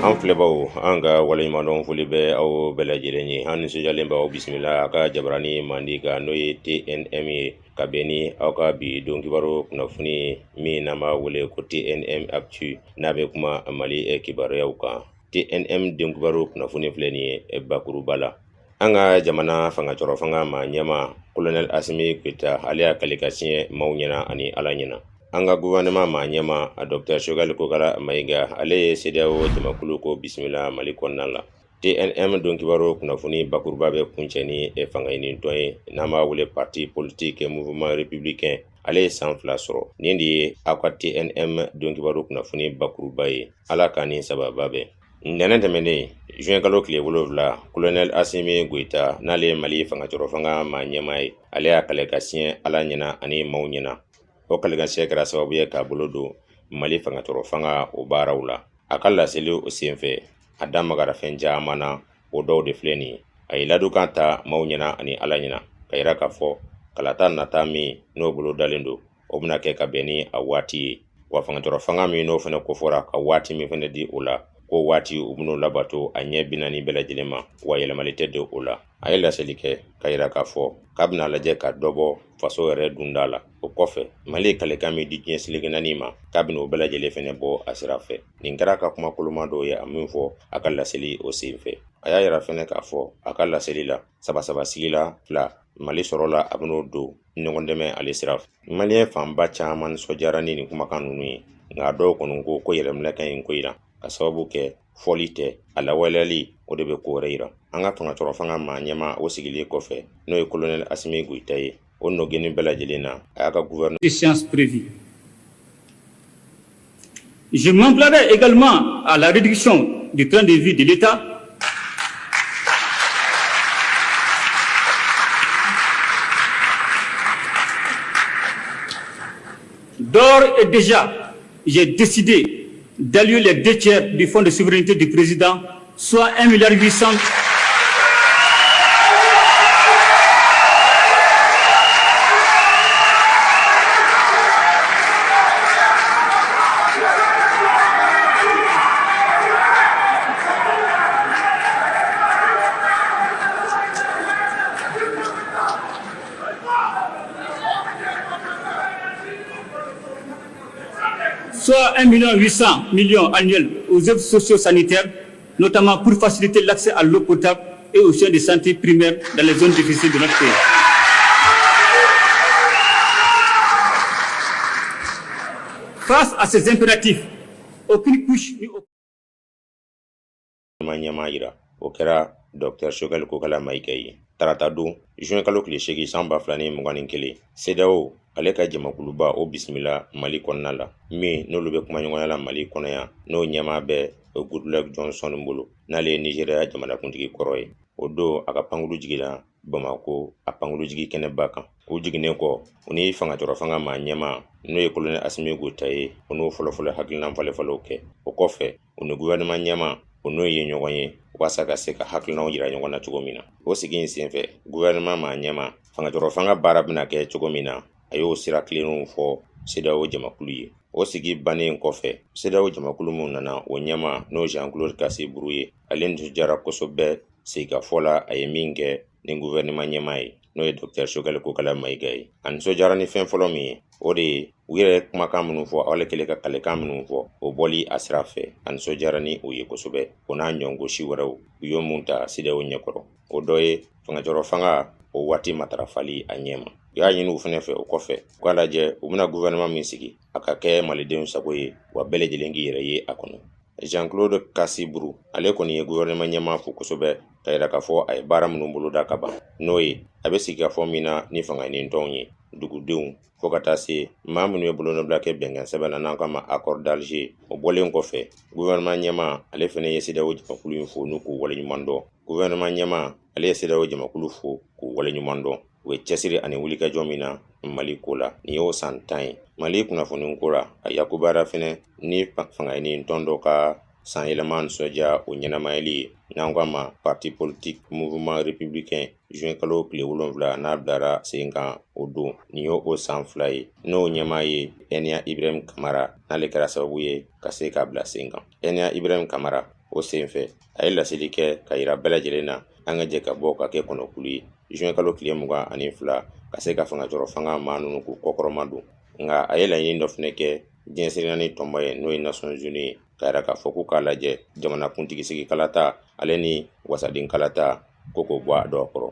An filɛbaw, an ka waleɲumandɔn foli bɛ aw bɛɛ lajɛlen ye. An nisɔndiyalen b'aw bisimila a ka jabarani mandi kan, n'o ye TNM ye, ka bɛn ni aw ka bi don kibaru kunnafoni min n'an b'a wele ko TNM Actu, n'a bɛ kuma Mali kibaruyaw kan. TNM don kibaru kunnafoni filɛ nin ye bakuruba la. An ka jamana fangacɔrɔ fanga maa ɲɛmaa Colonel Asimi Goyita, ale y'a kali ka siɲɛ maaw ɲɛna ani Ala ɲɛna. An ka gouvernement maa ɲɛmaa Docteur Choguel Kokala Mayiga, ale ye CEDEAO jamakulu ko bisimila Mali kɔnɔna la. TNM don kibaru kunnafoni bakuruba bɛ kuncɛ ni fangaɲini tɔn ye n'an b'a wele parti politique Mouvement républicain, ale ye san 2 sɔrɔ. Nin de ye aw ka TNM don kibaru kunnafoni bakuruba ye. Ala ka ni sababa bɛn. Ntɛnɛn tɛmɛnen, juin kalo tile 7, Colonel Asimi Goyita, n'ale ye Mali fangacɔrɔ fanga maa ɲɛmaa ye, ale y'a kale ka siɲɛ Ala ɲɛna ani maaw ɲɛna. O kalekansiɲɛ kɛra sababu ye k'a bolo don Mali fangacɔrɔ fanga o baaraw la. A ka laseli o senfɛ, a da magara fɛn caman na, o dɔw de filɛ nin ye. A ye ladukan ta maaw ɲɛna ani Ala ɲɛna, ka yira k'a fɔ kalata nata min n'o bolo dalen don, o bɛna kɛ ka bɛn ni a waati ye. Wa fangacɔrɔ fanga min n'o fana kofɔra ka waati min fana di o la, ko waati u bɛn'o labato a ɲɛ 40 bɛɛ lajɛlen ma, wa yɛlɛmali tɛ don o la. A ye laseli kɛ ka yira k'a fɔ k'a bɛna lajɛ ka dɔ bɔ faso yɛrɛ dunda la. O kɔfɛ, Mali ye kalekan min di diɲɛ seleke naani ma, k'a bɛna o bɛɛ lajɛlen fana bɔ a sira fɛ. Nin kɛra ka kuma koloma dɔw ye a min fɔ a ka laseli o senfɛ. A y'a yira fana k'a fɔ a ka laseli la, saba-saba sigila 2 Mali sɔrɔ la, a bɛn'o don ɲɔgɔn dɛmɛ ale sira fɛ. Maliyɛn fanba caman nisɔndiyara ni nin kumakan ninnu ye, nka dɔw kɔni ko ko yɛrɛminɛ ka ɲi ko in na, ka sababu kɛ fɔli tɛ, a lawaleyali o de bɛ ko wɛrɛ yira. An ka fangacɔrɔ fanga maa ɲɛmaa o sigilen kɔfɛ, n'o ye Colonel Asimi Goyita ye, o nɔgɛnni bɛɛ lajɛlen na, a y'a ka gouvernement Échéance prévue. Je m'emploierai également à la réduction du train de vie de l'État D'ores et déjà, j'ai décidé d'allouer les 2/3 du fonds de souveraineté du président, soit 1 milliard 800 soit 1 million 800 millions annuels aux œuvres socio-sanitaires, notamment pour faciliter l'accès à l'eau potable et aux soins de santé primaires dans les zones difficiles de notre pays. Face à ces impératifs, aucune couche ni ɲɛmaa yira, o kɛra Dr Choguel Kokala Mayiga ye. Tarata don, juin kalo tile 8, san 2021, CEDEAO ale ka jamakuluba o bisimila Mali kɔnɔna la, min n'olu bɛ kumaɲɔgɔnya la Mali kɔnɔ yan, n'o ɲɛmaa bɛ Goodluck Johnson bolo, n'ale ye Nigéria jamanakuntigi kɔrɔ ye. O don, a ka pankuru jiginna Bamako a pankuru jigi kɛnɛba kan. U jiginnen kɔ, u ni fangacɔrɔ fanga maa ɲɛmaa, n'o ye Colonel Asimi Goyita ye, o n'o fɔlɔfɔlɔ hakilina falenfalenw kɛ. O kɔfɛ, u ni gouvernement ɲɛmaa o n'o ye ɲɔgɔn ye walasa ka se ka hakilinaw yira ɲɔgɔn na cogo min na. O sigi in senfɛ, gouvernement maa ɲɛmaa, fangacɔrɔ fanga baara bɛna kɛ cogo min na, a y'o sira tilennenw fɔ CEDEAO jamakulu ye. O sigi bannen kɔfɛ, CEDEAO jamakulu min nana, o ɲɛmaa, n'o Jean Claude Kassi Brou ye, ale nisɔndiyara kosɛbɛ sigikafɔ la a ye min kɛ ni gouvernement ɲɛmaa ye, n'o ye Docteur Choguel Kokala Mayiga ye. A nisɔndiyara ni fɛn fɔlɔ min ye, o de ye u yɛrɛ kumakan minnu fɔ, ale kɛlen ka kalekan minnu fɔ, o bɔli a sira fɛ. A nisɔndiyara ni o ye kosɛbɛ, o n'a ɲɔngosi wɛrɛw u ye mun ta CEDEAO ɲɛkɔrɔ, o dɔ ye fangacɔrɔ fanga o waati matarafali a ɲɛma. U y'a ɲini u fɛnɛ fɛ o kɔfɛ, u k'a lajɛ u bɛna gouvernement min sigi, a ka kɛ malidenw sago ye, wa bɛɛ lajɛlen k'i yɛrɛ ye a kɔnɔ. Jean Claude Kassi Brou, ale kɔni ye gouvernement ɲɛmaa fo kosɛbɛ, ka yira k'a fɔ a ye baara minnu boloda ka ban, n'o ye a bɛ sigi ka fɔ min na ni fangaɲini tɔnw ye, dugudenw, fo ka taa se maa minnu ye bolonɔbila kɛ bɛnkan sɛbɛn na n'an k'a ma accord d'Alger. O bɔlen kɔfɛ, gouvernement ɲɛmaa ale fɛnɛ ye CEDEAO jamakulu in fo n'u k'u waleɲuman dɔn. Gouvernement ɲɛmaa ale ye CEDEAO jamakulu fo k'u waleɲuman dɔn, u ye cɛsiri ani wulikajɔ min na Mali ko la. Nin y'o san 10 ye Mali kunnafoni ko la. A yakubara fɛnɛ ni fangaɲini tɔn dɔ ka San yɛlɛma nisɔndiya o ɲɛnamayali ye, n'an ko a ma parti politique Mouvement républicain, juin kalo tile 7 n'a bilara sen kan o don, nin y'o o san 2 ye. N'o ɲɛmaa ye Ɛniya Ibrahim Kamara, n'ale kɛra sababu ye ka se k'a bila sen kan. Ɛniya Ibrahim Kamara o sen fɛ, a ye laseli kɛ ka yira bɛɛ lajɛlen na, an ka jɛ ka bɔ ka kɛ kɔnɔkulu ye juin kalo tile 22, ka se ka fanga jɔrɔ fanga maa ninnu k'u kɔkɔrɔma don. Nka a ye laɲini dɔ fana kɛ diɲɛ seleke naani tɔnba ye, n'o ye Nations Unies ye, ka yira k'a fɔ k'u k'a lajɛ jamanakuntigi sigi kalata ale ni wasaden kalata ko k'o bɔ a dɔw kɔrɔ.